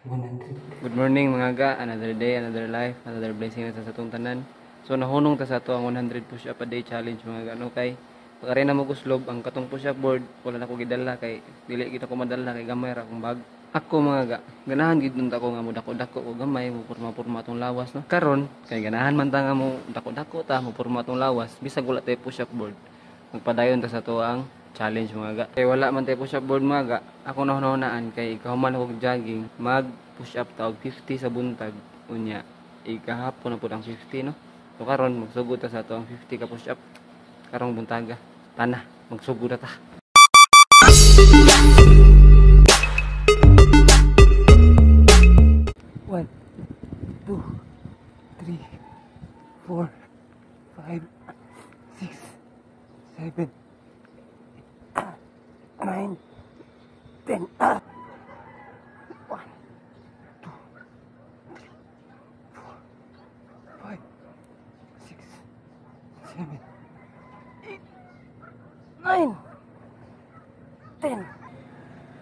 100. Good morning, mga ga. Another day, another life, another blessing na sa atong tanan. So nahunong ta sa ato ang 100 push up a day challenge, mga ga. No, kay pagkari na mo kuslob ang katong push up board, wala na ko gidala kay dili kita ko madala kay gamay ra akong bag. Ako, mga ga, ganahan gid nun ako nga mo dako-dako o gamay, mo purma-purma atong lawas, no. Karon kay ganahan man ta nga mo dako-dako ta, mo purma atong lawas, bisag wala tay push up board. Magpadayon ta sa ato ang challenge, mga ga. Kay wala man tay push up board, mga ga, ako nahunahunaan kay ikahuman og jogging, mag push up ta og 50 sa buntag, unya ikahapon na pud ang 50, no. So karon magsugod ta sa ato ang 50 ka push up karong buntaga. Tana, magsugod na ta. 1, 2, 3, 4, 5, 6, 7, 9, 10. 1, 2, 3, 4, 5, 6, 7, 8, 9, 10.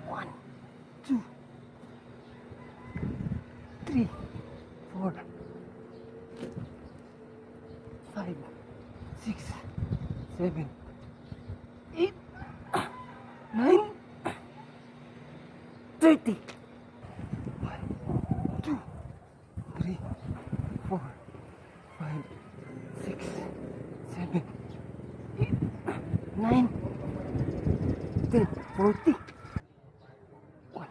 1, 2, 3, 4, 5, 6, 7, 8, 9, 30. 1, 2, 3, 4, 5, 6, 7, 8, 9, 10, 40. 1,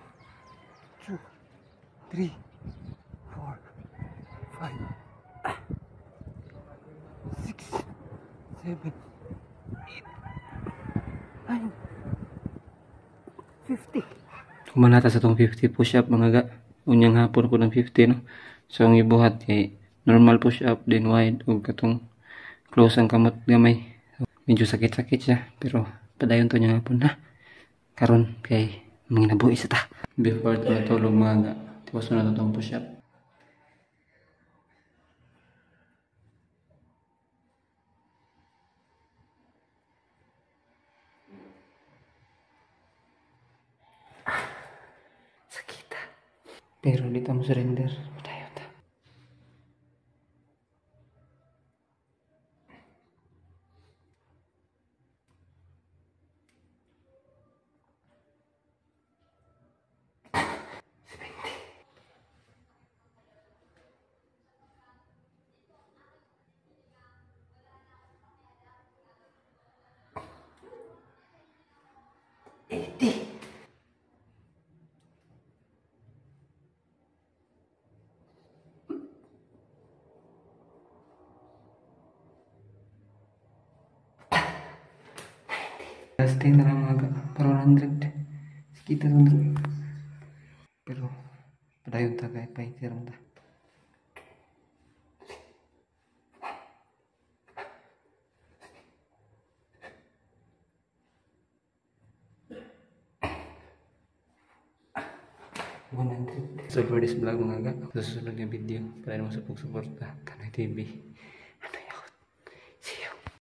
2, 3, 4, 5, 6, 7, 8, 9, 50. Kumanata sa tong 50 push up, mga ga. Unyang hapon ko ng 50, no. So ang ibuhat kay normal push up then wide ug katong close ang kamot gamay. So, medyo sakit-sakit siya pero padayon to niyang hapon ha. Karon kay manginabuhi sa ta. Before ta matulog, mga ga, tiwas na to tong push up. Sakita. Pero di ta mo surrender. Padayon ta. 80. Last 10 na lang, mga ga. Para 100. Sakita lang. Pero padayon ta kay fighter ta. 100. So for this vlog, mga ga, sa susunod nga video, padayon mo sa pagsuporta Kanoy TV.